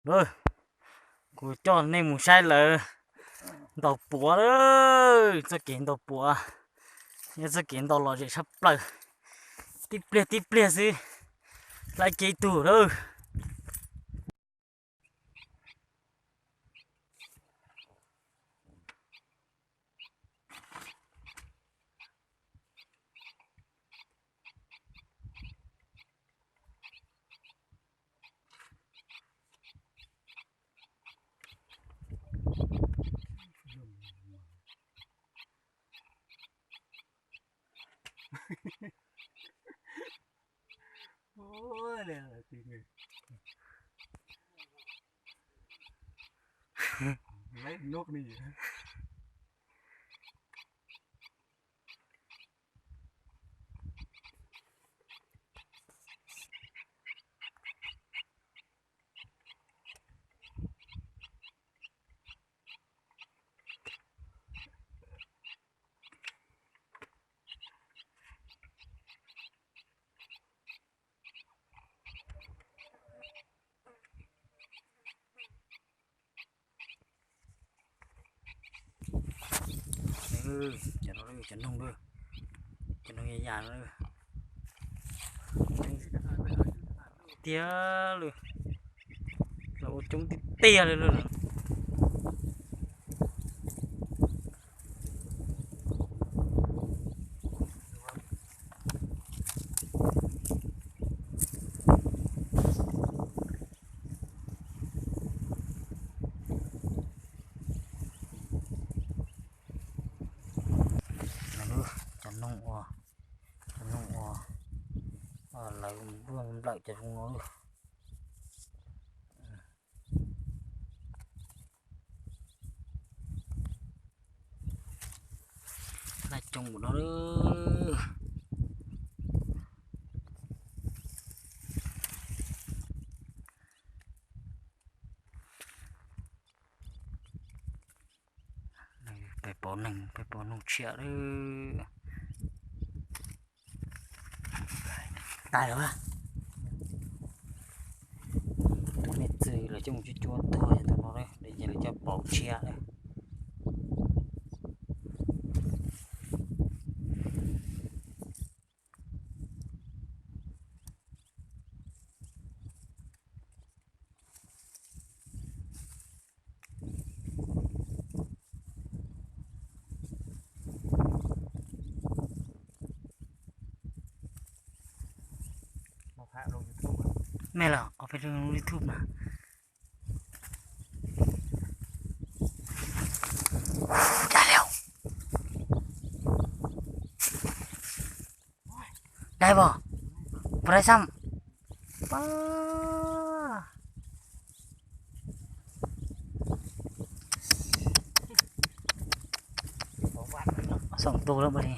Kuv coj nej mus saib lawv ntaus puav lawm, txoj kev ntaus puav, yog txoj kev ntaus lom zem tshaj plaws. Tib pliag tib pliag xwb, lawv ces ib tug lawm. Cov no, cov noog, cov noog ya ya no tiag li, los ua coob tiag tiag li lawm. Cov noog uas, cov noog uas lawv nplawm cov zoo no. Laj coob ua no. Peb pom neeg, peb pom noog tshiab lawm. Tag lawm. Tus me txwv lawv coj mus cuab cuab tuag, tus no lawv ces lawv coj pauv tshiab lawm. Mej los, ua peb lub YouTube na. Dai li. Dai pom, pom dai xab. Pab, xoom tus lawm pab li.